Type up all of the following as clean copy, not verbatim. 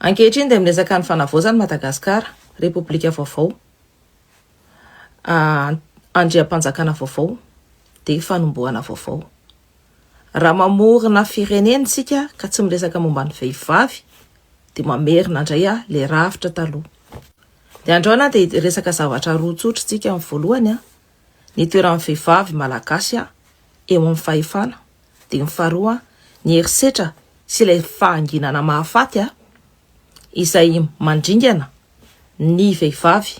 Ankehitriny dia miresaka ny fanavaozana Madagasikara, Repoblika vaovao, andriam-panjakana vaovao, dia fanombohana vaovao. Raha mamorona firenena isika ka tsy miresaka momba ny vehivavy dia mamerina indray ilay rafitra taloha. Dia androany dia hiresaka zavatra roa tsotra isika. Ny voalohany, ny toeran'ny vehivavy malagasy eo amin'ny fahefana. Dia ny faharoa, ny herisetra sy ilay fahanginana mahafaty izay mandringana ny vehivavy,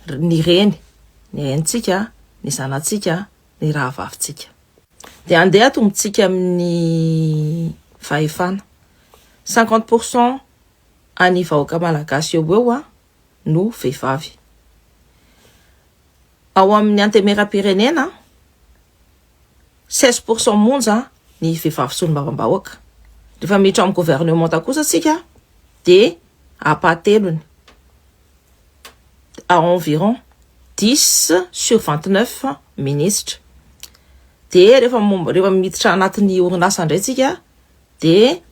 ny reny, ny renintsika, ny zanatsika, ny rahavavintsika. Dia andeha atombontsika amin'ny fahefana. 50% an'ny vahoaka malagasy eo ho eo no vehivavy. Ao amin'ny antemeram-pirenena, 16% monja ny vehivavy solombavambahoaka. Rehefa miditra amin'ny gouvernementa kosa tsika dia ampahatelony, à environ 10 sur 29 ministres. Dia rehefa momba rehefa miditra anatin'ny orinasa indray tsika dia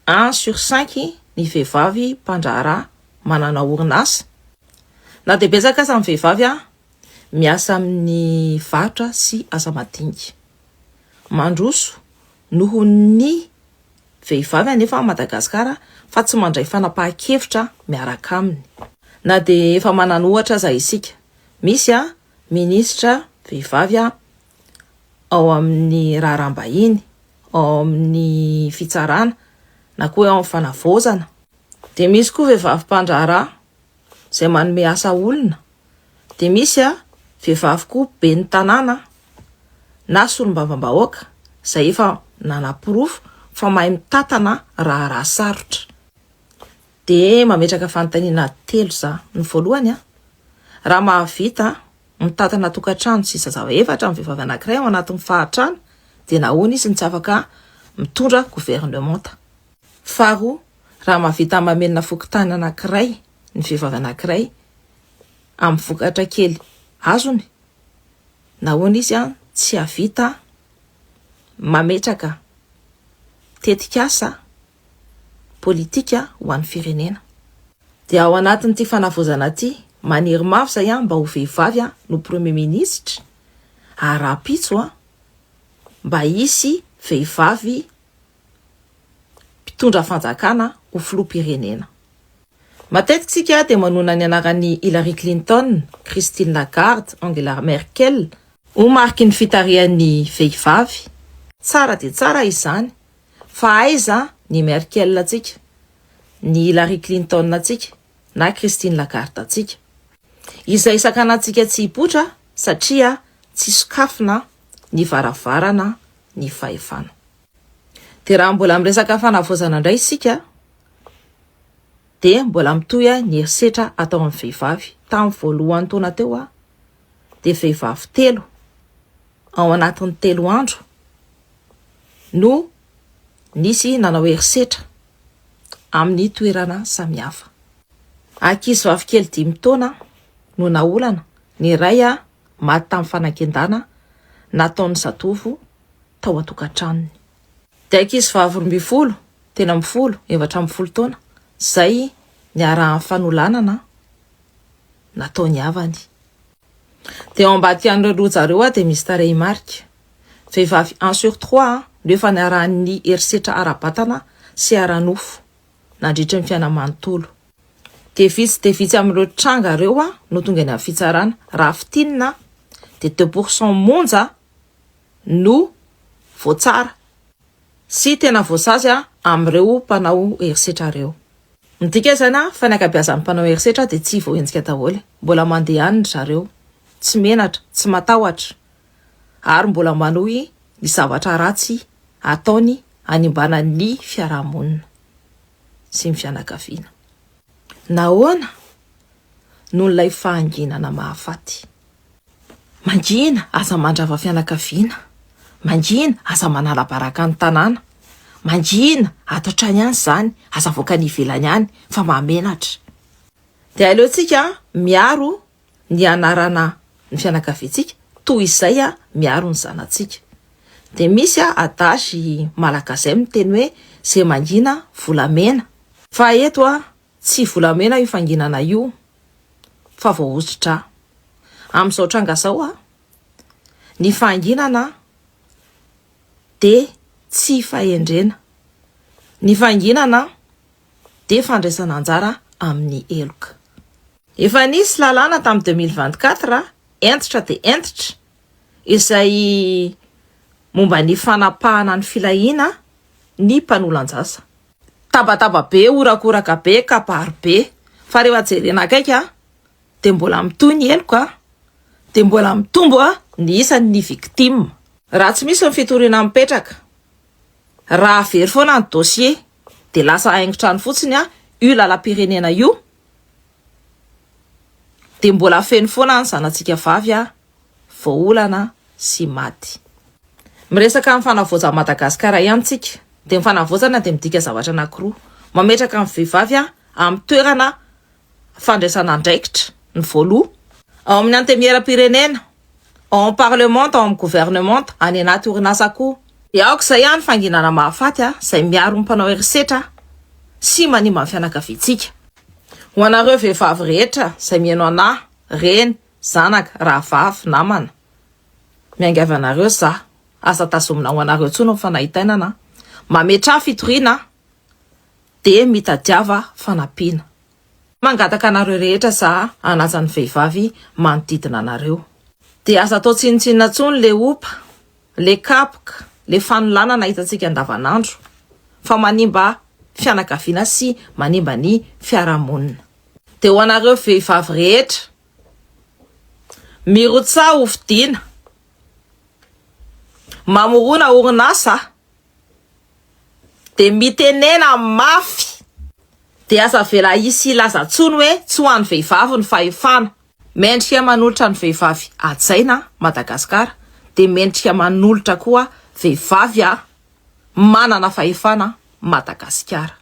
1 sur 5 ny vehivavy mpandraharaha manana orinasa. Na dia betsaka aza ny vehivavy a miasa amin'ny varotra sy asa madinika. Mandroso noho ny vehivavy anefa Madagasikara fa tsy mandray fanapahan-kevitra miaraka aminy. Na dia efa manana ohatra aza isika, misy a minisitra vehivavy a ao amin'ny raharaham-bahiny, ao amin'ny fitsarana na koa ao amin'ny fanavaozana. Dia misy koa vehivavy mpandraharaha izay manome asa olona. Dia misy a vehivavy koa ben'ny tanàna na solombavambahoaka izay efa nanaporofo fa mahay mitantana raharaha sarotra. Dia mametraka fanontaniana telo za. Ny voalohany a, raha mahavita mitantana tokantrano sy zaza efatra ny vehivavy anankiray ao anatin'ny fahantrana dia nahoana izy no tsy afaka mitondra governemanta? Faharoa, raha mahavita mamelona fokontany anankiray ny vehivavy anankiray amin'ny vokatra kely azony, nahoana izy tsy hahavita mametraka tetikasa politika ho an'ny firenena? Dia ao anatin'ity fanavaozana ity, maniry mafy izay mba ho vehivavy no Premier ministre ary rahampitso mba hisy vehivavy mpitondra fanjakana ho filoham-pirenena. Matetika isika dia manonona ny anaran'i Hillary Clinton, Christine Lagarde, Angela Merkel ho mariky ny fitarihan'ny vehivavy. Tsara dia tsara izany, fa aiza ny Merkel antsika, ny Hillary Clinton antsika na Christine Lagarde antsika? Izay sakanantsika tsy hipoitra satria tsy sokafina ny varavarana ny fahefana. Dia raha mbola miresaka fanavaozana indray isika dia mbola mitohy ny herisetra atao amin'ny vehivavy. Tamin'ny voalohan'ny taona teo dia vehivavy telo ao anatin'ny 3 andro no nisy nanao herisetra amin'ny toerana samihafa. Ankizy vavy kely 5 taona no naolana, ny iray maty tamin'ny fanakendana nataon'ny zatovo tao an-tokantranony. Dia ankizy vavy 12, 13, 14 taona izay niarahan'ny fanolanana nataony havany. Dia ao ambadika an'ireo loja ireo dia misy tarehimarika. Vehivavy 1 sur 3 no efa niarahan'ny herisetra ara-batana sy ara-nofo nandritry ny fiainana manontolo. Dia vitsy dia vitsy amin'ireo tranga ireo no tonga eny amin'ny fitsarana. Raha fintinina dia 2% monja no voatsara sy tena voasazy amin'ireo mpanao herisetra ireo. Midika izany fa ny ankabeazan'ny mpanao herisetra dia tsy voahenjika daholo. Mbola mandeha any ry zareo, tsy menatra, tsy matahotra ary mbola manohy ny zavatra ratsy ataony hanimbana ny fiarahamonina sy ny fianakaviana. Nahoana? Noho ilay fahanginana mahafaty. Mangina, aza mandrava fianakaviana. Mangina, aza manala baraka ny tanàna. Mangina, ato an-trano ihany izany, aza avoaka any ivelany any fa mahamenatra. Dia aleontsika miaro ny anarana ny fianakaviantsika toy izay miaro ny zanatsika. Dia misy adage malagasy miteny hoe izay mangina volamena. Fa eto a, tsy volamena io fanginana io fa voahosotra. Amin'izao tranga izao a, ny fahanginana dia tsy fahendrena. Ny fahanginana dia fandraisana anjara amin'ny heloka. Efa nisy lalàna tamin'ny 2024 hentitra dia hentitra izay momba ny fanapahana ny filahiana ny mpanolan-jaza. Tabataba be, horakoraka be, kabary be, fa rehefa jerena akaiky dia mbola mitohy ny heloka, dia mbola mitombo ny isan'ny victime. Raha tsy misy ny fitoriana mipetraka, raha very foana ny dossier dia lasa haingon-trano fotsiny io lalam-pirenena io, dia mbola feno foana ny zanatsika vavy voaolana sy maty. Miresaka amin'ny fanavaozan'i Madagasikara ihany tsika, dia ny fanavaozana dia midika zavatra anankiroa, mametraka ny vehivavy amin'ny toerana fandraisana andraikitra ny voaloha, ao amin'ny antemieram-pirenena, ao amin'ny parlemanta, ao amin'ny governemanta, any anaty orinasa koa. Dia aoka izay ny fanginana mahafaty izay miaro ny mpanao herisetra sy manimba ny fianakaviantsika. Ho anareo vehivavy rehetra izay mihaino anah, reny, zanaka, rahavavy, namana, miangavy anareo za, aza tazomina ho anareo intsony ny fanaintainana, mametraha fitoriana dia mitadiava fanampiana. Mangataka anareo rehetra za hanaja ny vehivavy manodidina anareo. Dia aza atao tsinontsinona intsony le opa, le kapoka, le fanolanana hitantsika andavanandro fa manimba fianakaviana sy manimba ny fiarahamonina. Dia ho anareo vehivavy rehetra, mirotsaha ho fidiana, mamorona orinasa, dia mitenena mafy, dia aza avela hisy hilaza intsony hoe tsy ho an'ny vehivavy ny fahefana. Mendrika manolotra ny vehivavy hajaina Madagasikara, dia mendrika manolotra koa vehivavy manana fahefana Madagasikara.